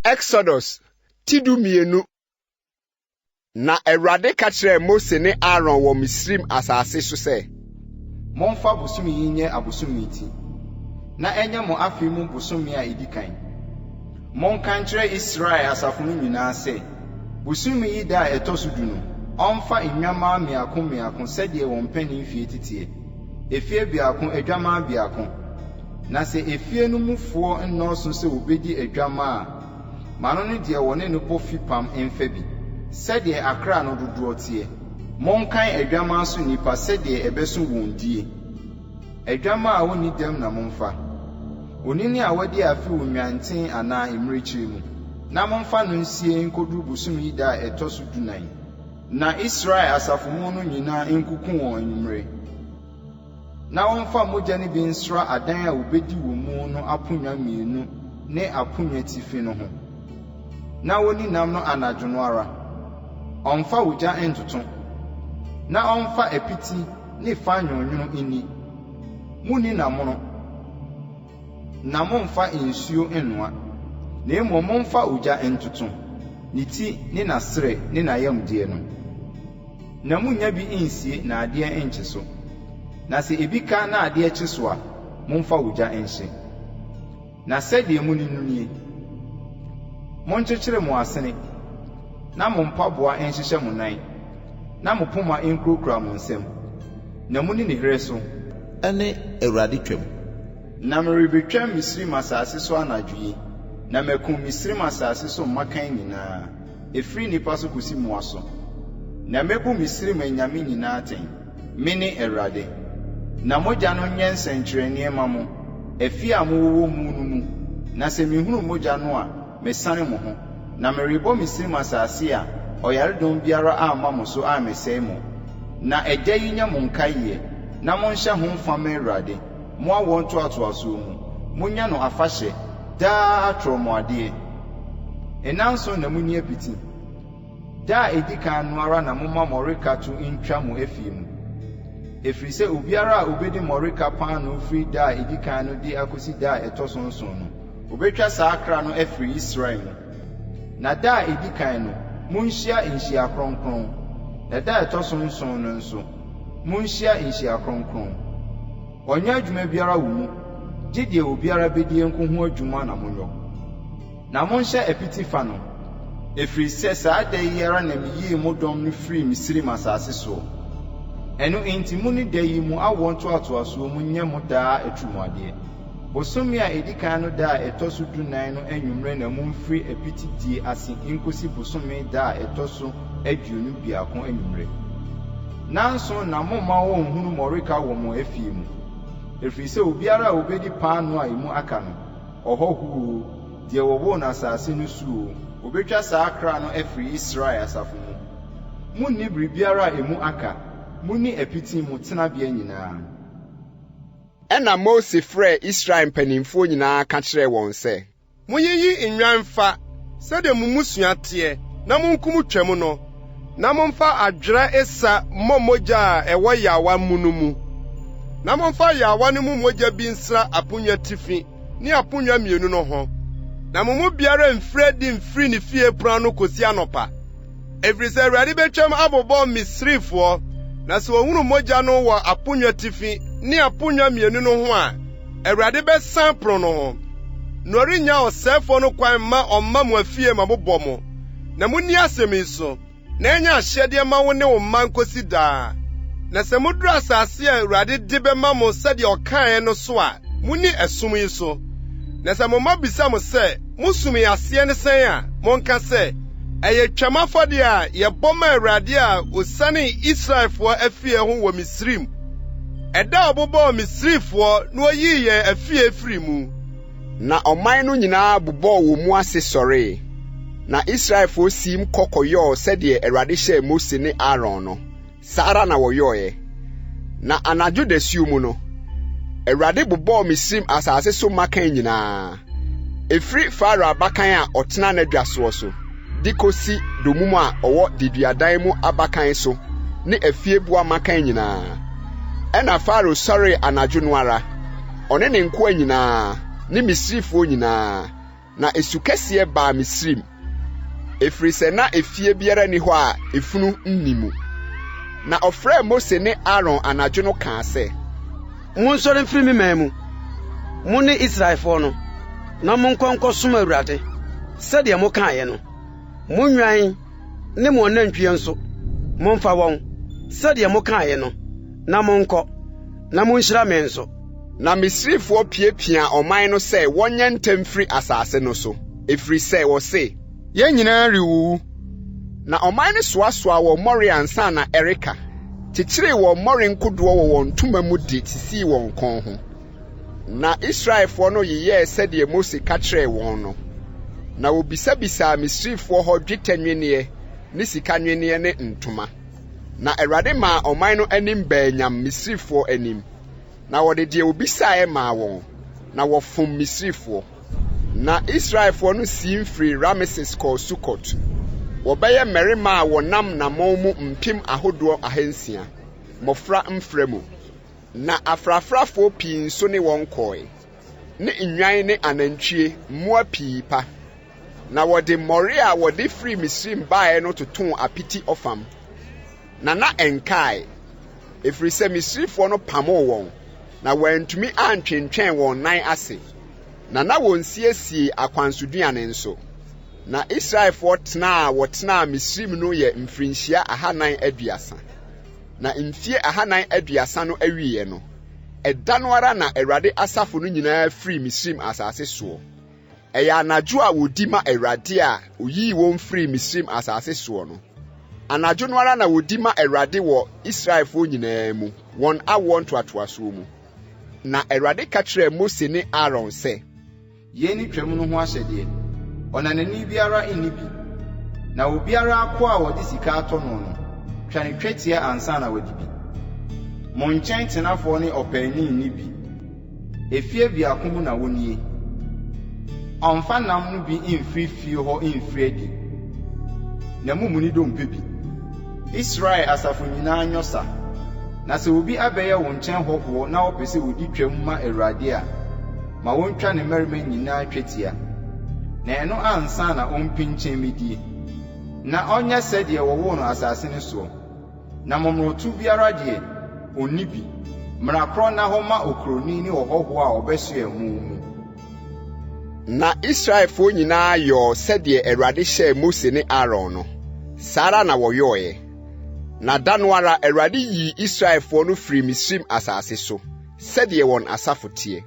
Exodus ti 12. Na Awurade ka kyerɛɛ Mose ne Aaron wɔ Misraim asase so sɛ. Momfa bosome yi nyɛ abosome ti, na ɛnyɛ mo afe mu bosome a edi kan. Monka nkyerɛ Israel asafo no nyinaa sɛ, bosome yi da a ɛtɔ so du no, ɔmfa nnwammaa mmiako mmiako sɛdeɛ wɔn mpanin mfie teteɛ, efie biako adwammaa biako. Na sɛ efie no mufoɔ nnɔɔso sɛ wɔbɛdi adwammaa a, ma no ne deɛ wɔne no bɔ fipam mfa bi, sɛdeɛ akra no dodoɔ teɛ. Monkan adwammaa so nnipa sɛdeɛ ɛbɛso wɔn die. Adwammaa a ɔnni dɛm na momfa, onini a wadi afe wɔ nnwanten anaa mmirekyie mu, na momfa no nsie nkɔduru bosome yi da a ɛtɔ so 14. Na Israel asafo mu no nyinaa nkuku wɔn anwummerɛ, na wɔmfa mogya no bi nsra adan a wɔbɛdi wɔ mu no aponnwa mmienu ne aponnwatifi no ho, na wɔnni nam no anadwo no ara. Ɔmfa ogya ntoto, na ɔmfa apiti ne fa nwononwono nni. Munni nam no, na mommfa nsuo nnoa, na mmom momfa ogya ntoto, ne ti ne n'asrɛ ne n'ayamdeɛ no. Na munnya bi nsie na adeɛ nkye so. Na sɛ ebi ka na adeɛ kye so a, momfa ogya nhye. Na sɛdeɛ munni no nie: Monkyekyere mo asene, na mo mpaboa nhyehyɛ mo nan, na mo poma nkurakura mo nsam, na munni no herɛ so. Ne Awurade Twam. Na merebɛtwam Misraim asase so anadwo yi, na makum Misraim asase so mmakan nyinaa, ɛfiri nnipa so kɔsi mmoa so. Na mɛbu Misraim anyame nyinaa atɛn. Mene Awurade. Na mogya no nyɛ nsɛnkyerɛnneɛ mma mo, afie a mowowɔ mu no mu, na sɛ mehunu mogya no a, mesane mo ho. Na merebɔ Misraim asase a ɔyaredɔm biara amma mo so ammɛsɛe mo. Na ɛda yi nyɛ mo nkaeɛ, na monhyɛ ho mfa mma Awurade, mo awoɔ ntoatoasoɔ mu. Monyɛ no afahyɛ, daa atorɔmuadeɛ. Nnanson na munni apiti. Da a edi kan no ara na momma mmɔreka to ntwa mo afie mu, ɛfiri sɛ obiara a obedi mmɔreka paanoo firi da a edi kan no de akosi da a ɛtɔ so nson no, wɔbɛtwa saa kra no afiri Israel mu. Na da a edi kan no, munhyia nhyia kronkron, na da a ɛtɔ so nson no nso, munhyia nhyia kronkron. Wɔnnyɛ adwuma biara wɔ mu, gye deɛ obiara bedie nko ho adwuma na monyɔ. Na monhyɛ apiti fa no, ɛfiri sɛ saa da yi ara na miyii mo dɔm no firii Misraim asase soɔ. Ɛno enti munni da yi mo awoɔ ntoatoasoɔ mu nyɛ mo daa atorɔmuadeɛ. Bosome a edi kan no da a ɛtɔ so 14 no anwummerɛ na mumfiri apitidie ase nkosi bosome da a ɛtɔ so 21 anwummerɛ. Nnanson na mommma wɔnnhunu mmɔreka wɔ mo afie mu, ɛfiri sɛ obiara a obedi paanoo a emu aka no, ɔhɔho oo, deɛ wɔwoo no asase no so oo, wɔbɛtwa saa kra no afiri Israel asafo mu. Munni biribiara a emu aka, munni apiti mo tenabea nyinaa. Ɛnna Mose frɛɛ Israel mpanimfoɔ nyinaa ka kyerɛɛ wɔn sɛ. Munyiyi nnwan mfa, sɛdeɛ mo mmusua teɛ, na munkum Twam no, na momfa adwerɛ esa mmɔ mogya a ɛwɔ yaawa mu no mu. Na momfa yaawa no mu mogya bi nsra aponnwatifi ne aponnwa mmienu no ho. Na mo mu biara mfiri adi mfiri ne fie pon ano kosi anɔpa. Ɛfiri sɛ Awurade betwam abobɔ Misraimfoɔ, na sɛ ohunu mogya no wɔ aponnwatifi ne aponnwa mmienu no ho a, Awurade bɛsan pon no ho, na ɔrennya ɔsɛefoɔ no kwan mma ɔmma mo afie ma mobɔ mo. Na munni asɛm yi so, na ɛnyɛ ahyɛde mma wo ne wo mma nkosi daa. Na sɛ muduru asase a Awurade de bɛma mo sɛdeɛ ɔkaeɛ no so a, munni ɛsom yi so. Na sɛ mo mma bisa mo sɛ, “Mo som yi aseɛ ne sɛn” a, monka sɛ, “Ɛyɛ Twam afɔdeɛ a yɛbɔ maa Awurade a osianee Israelfoɔ afie ho wɔ Misraim, ɛda a ɔbobɔɔ Misraimfoɔ na oyii yɛn afie firii mu.” Na ɔman no nyinaa bobɔɔ wɔn mu ase sɔree. Na Israelfoɔ siim kɔ kɔyɔɔ sɛdeɛ Awurade hyɛɛ Mose ne Aaron no, saa ara na wɔyɔeɛ. Na anadwo dasuo mu no, Awurade bobɔɔ Misraim asase so mmakan nyinaa, ɛfiri Farao abakan a ɔtena n'adwa soɔ so, de kosi dommum a ɔwɔ deduadan mu abakan so ne afieboa mmakan nyinaa. Ɛnna Farao sɔree anadwo no ara, ɔne ne nkoa nyinaa ne Misraimfoɔ nyinaa. Na esu kɛseɛ baa Misraim, ɛfiri sɛ na efie biara nni hɔ a efunu nni mu. Na ɔfrɛɛ Mose ne Aaron anadwo no kaa sɛ, Monsɔre mfiri me man mu, mo ne Israelfoɔ no, na monkɔ nkɔsom Awurade, sɛdeɛ mokaeɛ no. Mo nnwan ne mo anantwie nso, momfa wɔn, sɛdeɛ mokaeɛ no, na monkɔ, na monhyira me nso. Na Misrifoɔ piapiaa ɔman no sɛ wɔnyɛ ntɛm mfiri asase no so, ɛfiri sɛ wɔse, Yɛn nyinaa rewuwu. Na ɔman no soasoaa wɔn mmɔre ansa na ɛreka, kyekyeree wɔn mmɔre nkodoɔ wɔ wɔn ntoma mu de sisii wɔn kɔn ho. Na Israelfoɔ no yeyɛɛ sɛdeɛ Mose ka kyerɛɛ wɔn no, na wɔbisabisaa Misrifoɔ hɔ dwetɛ nnwenneɛ ne sika nnwenneɛ ne ntoma. Na Awurade maa ɔman no anim baa nyam Misrifoɔ anim, na wɔde deɛ wɔbisaeɛ maa wɔn, na wɔfom Misrifoɔ. Na Israelfoɔ no siim firii Rameses kɔɔ Sukot. Wɔbɛyɛ mmarima a wɔnam nnamɔn mu mpem ahodoɔ ahansia, mmɔfra mfra mu. Na afrafrafoɔ pii nso ne wɔn kɔe, ne nnwan ne anantwie, mmoa pii pa. Na wɔde mmɔre a wɔde firi Misraim baeɛ no totoo apiti ɔfam, na na ɛnkae, ɛfiri sɛ Misrifoɔ no pamoo wɔn, na wɔantumi antwentwɛn wɔn nan ase, na na wɔnsiesiee akwansoduane nso. Na Israelfoɔ tena a wɔtenaa Misraim no yɛ mfirinhyia 430. Na mfie 430 no awieeɛ no, ɛda no ara na Awurade asafo no nyinaa firii Misraim asase soɔ. Ɛyɛ anadwo a wɔdi ma Awurade a ɔyii wɔn firii Misraim asase soɔ no. Anadwo no ara na wɔdi ma Awurade wɔ Israelfoɔ nyinaa mu, wɔn awoɔ ntoatoasoɔ mu. Na Awurade ka kyerɛɛ Mose ne Aaron sɛ. Yei ne Twam no ho ahyɛdeɛ, Ɔnanani biara nni bi, na obiara akoa a wɔde sika atɔ no no, twa no twetia ansa na wadi bi. Mo nkyɛn tenafoɔ ne ɔpaani nni bi. Efie biako mu na wonnie. Ɔmmfa nam no bi mfiri fie hɔ mfiri adi, na mummu ne dompe bi. Israel asafo nyinaa nyɔ sa. Na sɛ obi abɛyɛ wo nkyɛn hɔhoɔ na ɔpɛ sɛ ɔdi twam ma Awurade a, ma wɔntwa ne mmarima nyinaa twetia, na ɛno ansa na ɔmpinkyɛn mmɛdie, na ɔnyɛ sɛdeɛ wɔwoo no asase no soɔ. Na momonoto biara deɛ, ɔnni bi. Mmara korɔ nna hɔ mma okuroni ne ɔhɔhoɔ a ɔbɛsoɛ mo mu. Na Israelfoɔ nyinaa yɔɔ sɛdeɛ Awurade hyɛɛ Mose ne Aaron no, saa ara na wɔyɔeɛ. Na da no ara Awurade yii Israelfoɔ no firii Misraim asase so, sɛdeɛ wɔn asafo teɛ.